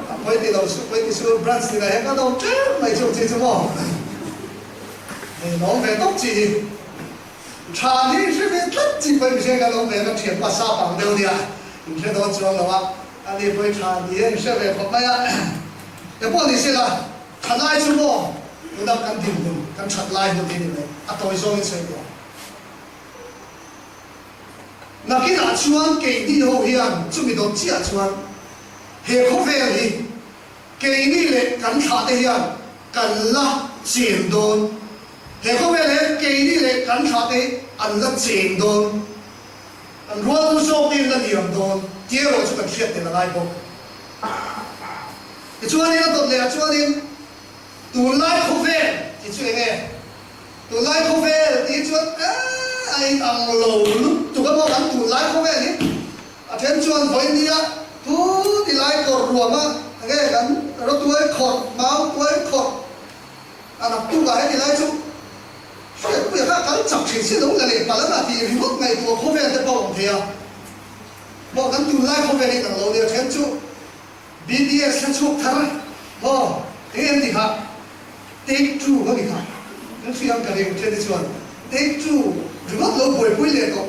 A pawi ti lo su, pawi ti su, branch tinah hian ka dawm tlem mai chu chi chu maw. Hei lawm ve tawp chi hi tha ni hre ve tlat chi pawi mihring kan awm ve ka thianpa sap ang deuh nia, in hre dawn chuang lo a, ani pawi tha ni a in hre ve khawp mai a. Engpawh ni se la. That lai chu maw tuna kan dinhmun kan that lai hun hi ni mai, a tawi zawngin sawi tawh ang. Nakinah chuan keini ho hian chumi dawt chiah chuan he khawvel hi keini leh kan thlah te hian kan la cheng dawn, he khawvel hian keini leh kan thlah te hi an la cheng dawn, kan rual lu zawk te in la liam dawn tih erawh chu kan hriat tel a ngai bawk. Tichuanin a dawt leh ah chuanin tunlai khawvel tih chu eng nge? Tunlai khawvel tih chuan eh a in ang lo lutuk a maw kan tunlai khawvel hi? A then chuan vawinia thu ti lai kawr ruam a eng nge kan rawtuai khawrh, mautuai khawrh a naktuk ah heti lai chu hriatpuia kha kal chak thin si lo la leh palh a tih ringawt ngaihtuah khawvel te pawh a awm thei a. Maw kan tunlai khawvel in ang lo nia then chu BTS hla chhuak thar maw eng em ni kha take two a ni kha kan hria ang ka ring then hi chuan take two ringawt lo buaipui leh tawh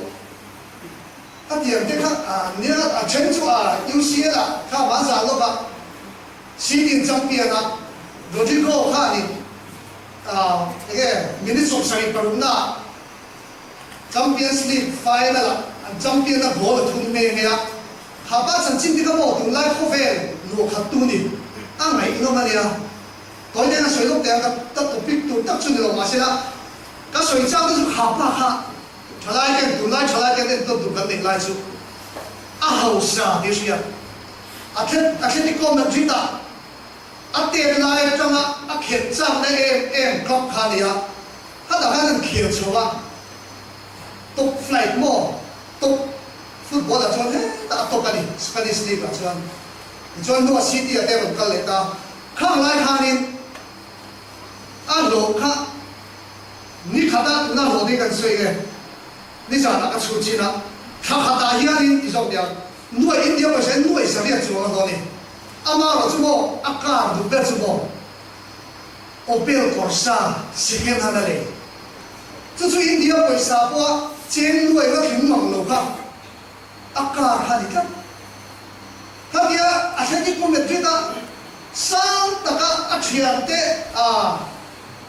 a tiang te kha a nia a then chu a UCL ah kha van zan lawk a seeding champion a Rodrigo kha ni a enge minute 76 na ah Champions League final-ah an champion a goal a thun nghe nghe a, Hapa chanchin te kha maw tunlai khawvel luahkhattu ni a ngaihnawm a nia. Tawi ten a sawi lawk teh ang ka ta topic tur tak chu ni lo mahse la ka sawi chak te chu Hapa kha thalai ten tunlai thalai ten entawn tur kan neih lai chu a hausa tih hria Atletico Madrid-ah a tet lai atanga a khelh chakna em em club kha a ni a. Khatah khan an khel chho a, top flight maw, top football ah chuan hetah a top a ni, Spanish league ah chuan. Tichuan hnuah city ah te a rawn kal leh ta. Khang lai khanin a hlawh kha ni khatah tuna hlawh ding kan sawi nge nizanah ka chhut chin a, thla khatah hianin ti zawk nia nuaih India pawisa hian nuaih zariat chuang a hlawh a ni. Amaherawh chu maw a car duh ber chu maw Opel Corsa second hand a lei. Chu chu India pawisa pawha cheng nuaih la tling mang lo kha a car kha a ni tlat. Khatia Atletico Madrid a sang taka a thiante a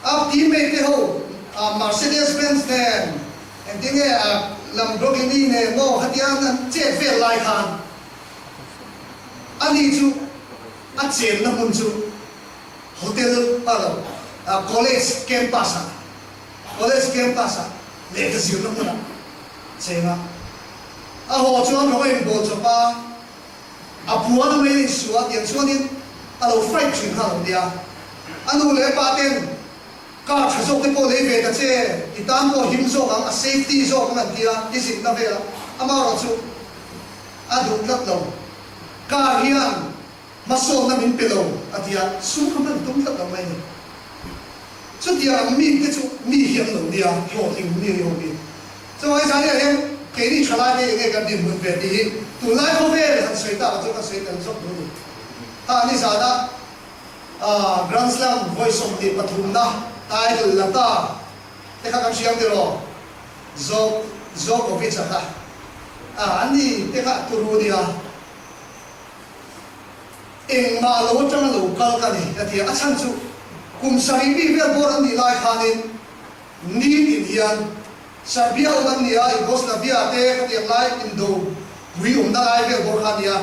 a teammate te ho a Mercedes Benz nen engtin nge a Lamborghini nen maw khatia an chet vel lai khan ani chu a chenna hmun chu hotel pa lo college campus ah college campus ah lehkha zirna hmunah cheng a. A haw chuan rawng a inbawl chawp a, a puan a mei a insu a, tiang chuanin a lo fight thin kha a lo nia. A nu leh a pa ten car tha zawk te pawh lei ve ta che, i tan pawh a him zawk ang, a safety zawk ang an ti a, i zinna velah amaherawh chu a duh tlat lo. Car hian hmasawnna min pe lo a ti a, sum kha hman tum tlat lo mai a ni. Chutiang ang mite chu mi hi an lo nia, hlawhtling mi hi ho hi. Chuvangin zaniah hian keini thalai te enge kan dinhmun ve tih hi tunlai khawvel han sawi tak ah chuan kan sawi tel zawk duh a ni. Ha nizana Grand Slam vawi 23 na title la ta te kha kan hriam tiraw? Djokovic a kha an ni te kha turu nia. Engmah lo atanga lo kal ka ni a ti a, a chhan chu kum sarih mi vel bawr an nih lai khanin nitin hian Serbia awm an ni a, Yugoslavia te khatiang lai indo pui awmna lai vel bawr kha a ni a,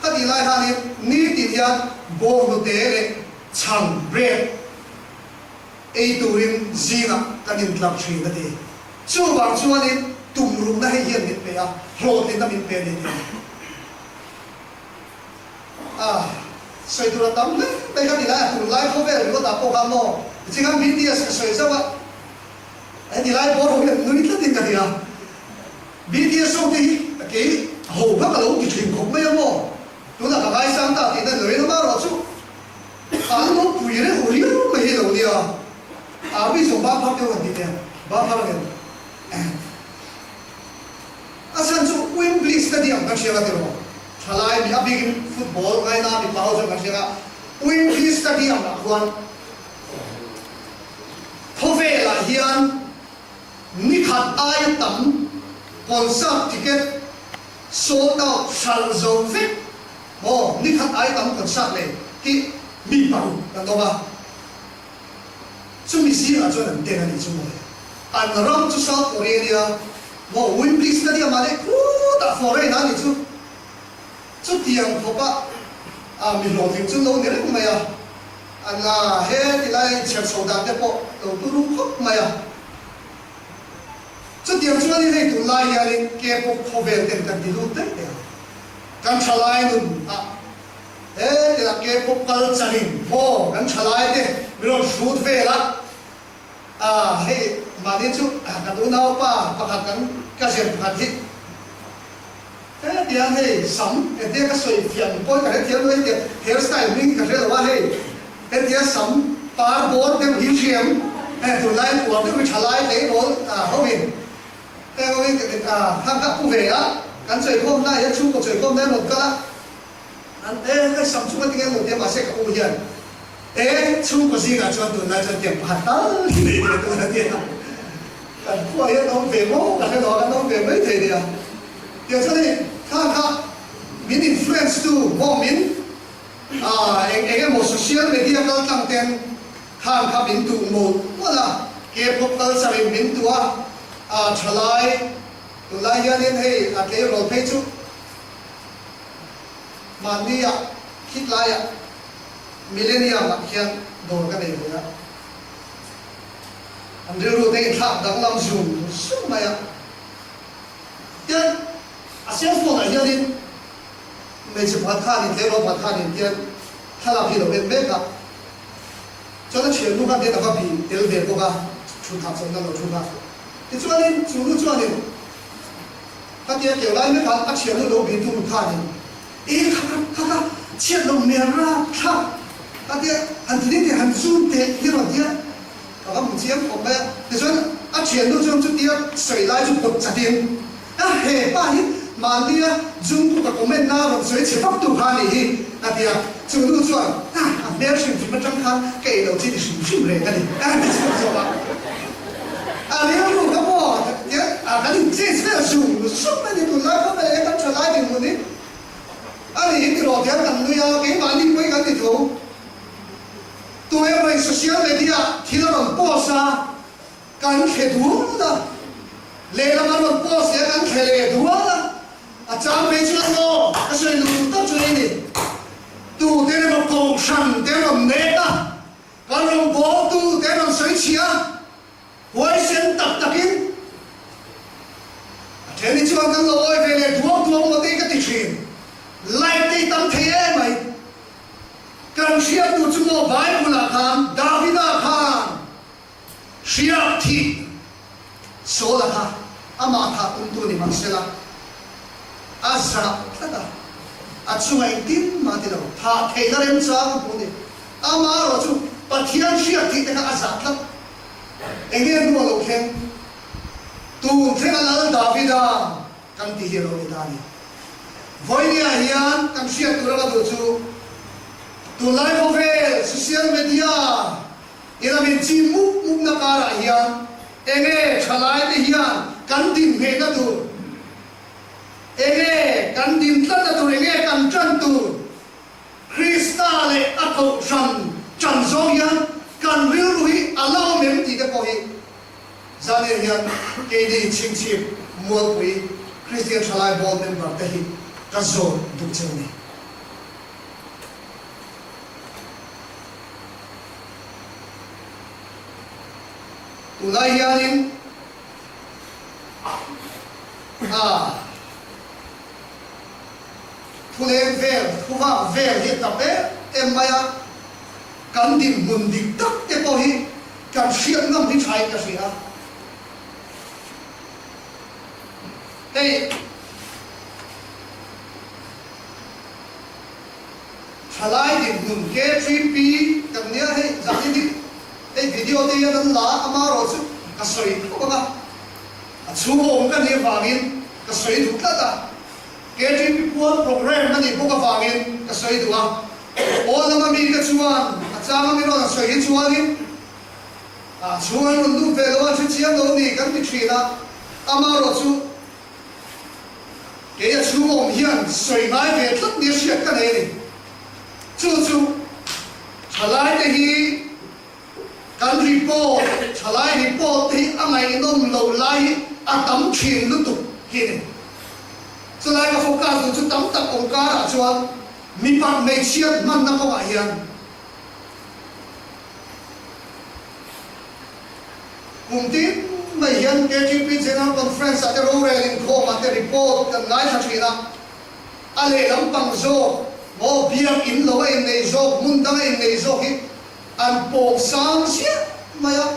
khatih lai khanin nitin hian bawnghnute leh chhang, bread, ei turin zingah kan intlar thin a ti. Chuvang chuanin tumruhna hei hian min pe a, hlawhtlinna min pe a ni tih a ni. A sawi tur a tam hle mai kha ti lai a tunlai khawvel ringawt ah pawh khan maw tiching khan BTS ka sawi zauh a heti lai bawr ho hi an nui tlat in ka ti a BTS ho te hi kei ho kha ka lo ti thin khawp mai a maw tunah ka ngaisang ta tih na ni lo in amaherawh chu an lo pui reuh riau mai hi lo nia army zawng ban phar deuh an ti nen ban phar ang em. A chhan chu Wembley Stadium kan hriat a tiraw? Thalai mi a bikin football ngaina mipa ho chuan kan hriat a, Wembley Stadium ah khuan khawvelah hian ni khat aia tam concert ticket sold out hralh zo vek maw ni khat aia tam concert nei hi mi paruk kan awm a, chumi zingah chuan an tel a nih chu mawle. An ram chu South Korea nia maw Wembley Stadium ah leh khutah foreign ah nih chu chutiang khawp a a mi hlawhtling chu lo ni reng mai a, an la he ti lai a inchher chho dan te pawh lo turu khawp mai a. Chutiang chuan in hei tunlai hianin K-pop khawvel ten kan ti lut daih daih a, kan thalai nun ah he ti lah K-pop culture in maw kan thalai te min rawn hrut vel a, A, hei mahni chu kan unaupa pakhat kan cousin pakhat hi hetiang hei sam engtia ka sawi fiah pawi ka hre thiam lo hetiang hair style hming hi ka hre lo a hei hetia sam par bawr deuh hi hriam hei tunlai uar deuh hi thalai tleirawl ho in heng ho in khang kha a pu ve a kan chawikhawm na hian chhungkaw chawikhawm na hian rawn kal a. An e hei sam chu ka ti ngel lo tia mahse ka u hian e chhungkaw zingah chuan tunlai chuan tiang pakhat tal hi nei ve tur a nia. Kan khua hian awm ve maw ka hre lo a kan awm ve mai thei nia. Tiang chuan hei kha kha min influence tu maw min ah eng eng emaw social media kal tlang ten khan kha min duh mawlh mawlh a, K-pop culture in min duh a, ah thalai tunlai hianin hei a tleirawl phei chu Mahnia khit laiah Millennium ah khian dawr ka nei ve a, an rilru te inthlak danglam zung zung mai a. Tian a cell phone ah hianin hmeichhe pakhat khanin tleirawl pakhat khanin tian thlalak hi lo en mek a, chuan a thiannu khan tian a va bih tel ve bawk a, thut hahchawlhna lo thu kha. Tichuanin chu nu chuanin. Khatia keu lai mek a, a thiannu lo bih tum khanin, E kha kha, kha kha, Chhiat loh hmel rapthlak a tia, han ti ding teh, han zoom teh hi rawn tia ka va hmu chiang khawp mai a. Tichuan a thiannu chuan chutia sawi lai chu pawt chatin, A he pa hi mahnia Jungkook a comment na rawn sawi chhe vak tu kha a nih hi a ti a. Chu nu chuan, A a hmel hrim hrim atang khan ka ei lo chi ni hrim hrim reng a ni a ti chhuak zawk a. A rilru kha maw tiang a kan in change vel zung zung a ni tunlai khawvel ah hian kan tha lai dinhmun hi a ni hi tiraw tiang kan nui a, keimahni pawhin kan ti tho. Tu emaw in social media thil a rawn post a, kan thle dual a, lehlam an rawn post leh a kan thle leh dual a, a chang phei chuan maw ka sawi luh duh tak chu ei ni. Tu te emaw kohhran te rawn nek a, kan rawn bawl tu te rawn sawi chhia a, huaisen tak takin a then hi chuan kan lo awi ve leh duau duau maw te ka ti thin. Like te hi tam thei em mai. Kan hriat tur chu maw Bible ah khan Davida khan Hriak thih Saul-a kha amah kha tumtu ni mah sela, a zah tlat a, a chunga engtin mah ti lo, thah theihna remchang a hmu ni. Amah erawh chu Pathian hriak thih te kha a zah tlat. Enge hnu a lo thleng? Tun thleng a Lal Davida kan ti hi a lo ni ta a ni. Vawinia hian kan hriat tur a ka duh chu tunlai khawvel social media I lam in chim mup mup na karah hian enge thalai te hian kan din nghehna tur, enge kan din tlatna tur, enge kan tan tur, Krista leh a kohhran tan zawng hian kan rilru hi a la awm em tih te pawh hi Zaniah hian keini chhingchhip Mualpui Kristian Thalai Board member te hi ka zawt duh cheu ni. Tunlai hianin a thuleng vel, thuvak vel hi a tam em em mai a, kan dinhmun dik tak te pawh hi kan hriat ngam hi thain ka hria. Hei. Thalai dinhmun KTP kan nia hei zan hi hei video te hian an la a amarawh chu ka sawi tho ang a, a chhung awm ka nih avangin ka sawi duh tlat a, KTP pual programme a nih bawk avangin ka sawi duh a, pawl lama mi te chuan a chang a mi rawn a sawi hi chuanin a chhung an rawn lut ve lo a, hrechiang lo ni kan ti thin a, amarawh chu. Kei a chhung awm hian sawi ngai ve tlat nia hriat ka nei a ni. Chu chu thalaite hi kan report, thalai report te hi a ngaihnawm lo lai hi a tam thin lutuk hi a ni. Chulai ka focus duh chu tam tak awm karah chuan mipat hmeichhiat hmanna kawngah hian Kum tin mai hian KTP General Conference ah te rorel inkhawm ah te report kan ngaithla thin a, a lehlam pang zawk maw biak in lo a innei zawk, hmun dang a innei zawk hi an pawm sang chiah mai a,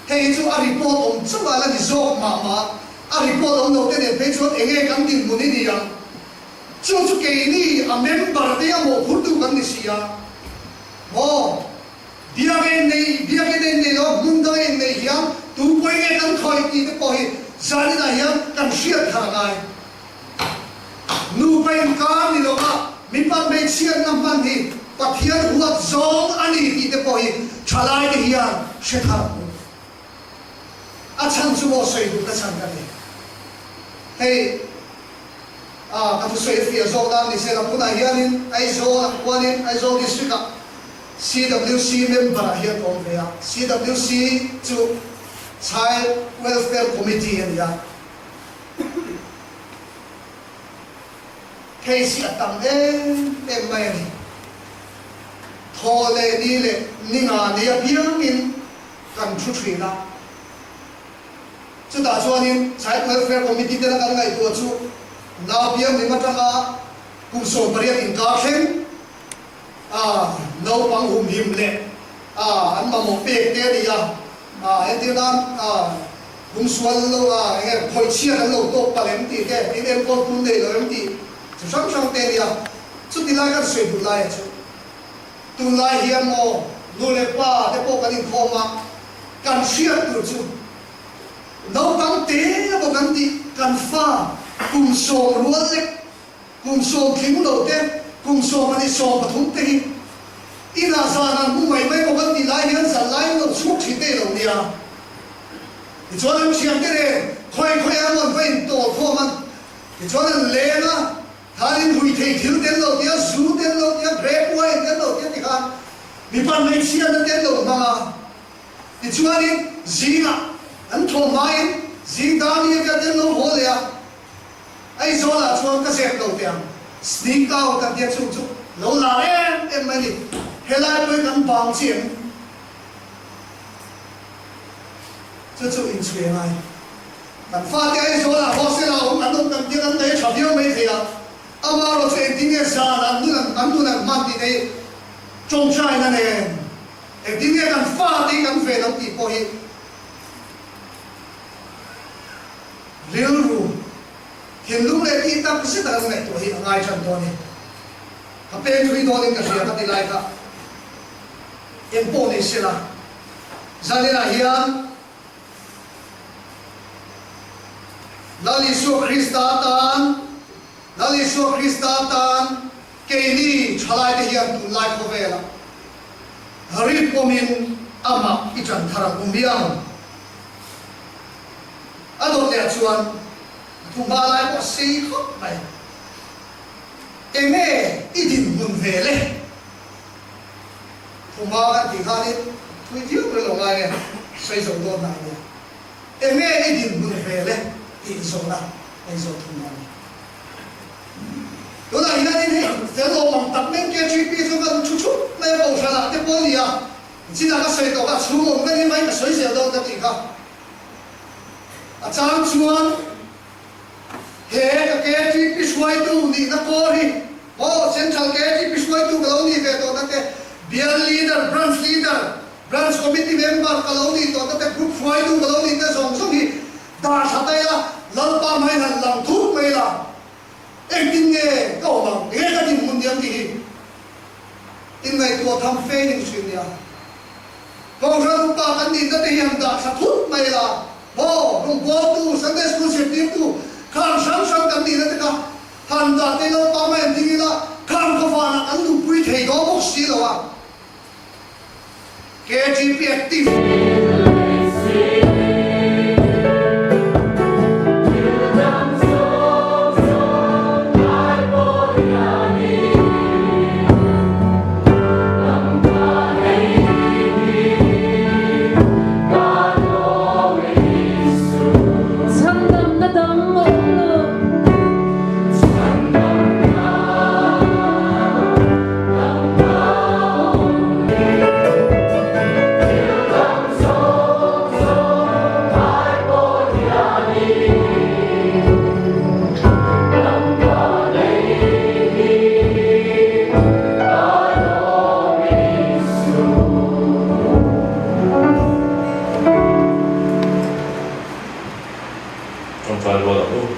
hei hi chu a report awm chauh a la ni zawk mah mah, a report awm lo te nen phei chuan enge kan dinhmun hi ni ang, chu chu keini a member te a mawhphurtu kan ni si a maw. Biakinn nei, biakinn a innei lo a, hmun dang a innei hian tu pawi nge kan khawih tih te pawh hi zaninah hian kan hriat thar a ngai. Nupa inkar ni lova mipa hmeichhiatna hman hi Pathian huat zawng a ni tih te pawh hi thalai te hian hre thar ang u. A chhan chu maw sawi duhna chhan ka nei. Hei a ka thusawi a fiah zawk nan ni se la tunah hianin Aizawl ah khuanin Aizawl District ah CWC member ah hian ka awm ve a, CWC chu Child Welfare Committee a ni a, case hi a tam em em mai a ni. Thaw leh ni leh ni nga ni apiangin kan thu thin a, chutah chuanin Child Welfare Committee tena kan ngaihtuah chu naupiang lim atanga kum 18 inkar thleng, a naupang humhim leh a an mamawh pek te a ni a, a entir nan a humsual lo a enge khawih chhiat an lo tawk palh em tih te, in enkawl tum nei lo em tih chi hrang hrang te a ni a. Chuti lai kan sawi duh laia chu tunlai hian maw nu leh pa te pawh kan inkhawm a, kan hriat tur chu naupang te emaw kan tih kan fa kum sawm rual lek, kum sawm tling lo te, kum sawm a ni 13 te hi inah zan an hmu mai mai maw kan tih lai hian zan laiin lo chhuak thin te lo nia. Tichuan an thiante nen khawi khawi a rawn va intawl khawm a, tichuan an leng a, Khanin hui thei thil tel lo tia, zu tel lo tia, grape wine tel lo tia tikhan mipa hmeichhiatna tel lo hmang a. Tichuanin zingah an thaw hmain zing dar ni vel tel lo haw leh a, Aizawlah chuan ka zep lo teh ang, sneak out an tia chung chu lo lar em em mai a ni. Helai pawhin kan bang chi em? Chu chu inchhui a ngai. Kan fate Aizawlah hostel ah awm an awm kan tir an nei tha viau mai thei a, amaherawh chu engtin nge zan an nun an an nun an hman tih te hi tawngtaina nen engtin nge kan fate hi kan ven ang tih pawh hi rilru thinlung leh tih tak zet a kan ngaihtuah hi a ngai tan dawn a ni. Ka peng thui dawnin ka hria ka ti lai kha eng pawh ni sela zaninah hian Lal Isua Krista tan, Lal Isua Krista tan keini thalaite hian tunlai khawvelah rinpawmin amah i ṭan thar ang u miang. A dawt leh chuan a thu hma lai pawh a sei khawp mai. Enge i dinhmun ve le? Thuma kan tih khanin thui viau mai lo ngai nge sawi zo dawn nai nia. Enge i dinhmun ve le tih zawhna kan zawh thung dawn a ni. Tunah hianin hei fel awm ang tak meng KGP chu kan thu thup mai a kohhran ah te pawh a ni a, chinah ka sawi tawh kha chhung awm ka ni mai ka sawi zel dawn ka tih kha. A chang chuan He ka KTP hruaitu nihna kawl hi maw Central KTP hruaitu ka lo nih ve tawhna te, Bial Leader, Branch Leader, Branch Committee Member ka lo nih tawhna te, Group hruaitu ka lo nih te zawng zawng hi dah tha ta ila, Lalpa hmai han lang thut mai ila, engtin nge ka awm ang, enge ka dinhmun diam tih hi inngaihtuah tham fe in hrilh nia. Kohhran upa kan nihna te hi han dah tha thut mai ila, Aw, rawngbawltu, Sunday School zirtirtu, khang hrang hrang kan nihna te kha han dah te naupang mai an ding ila, khang khawvanah kan luhpui thei dawn bawk si lo a. KGP Active. Chhandamna dang a awm lo. Tawngtai rual ang u.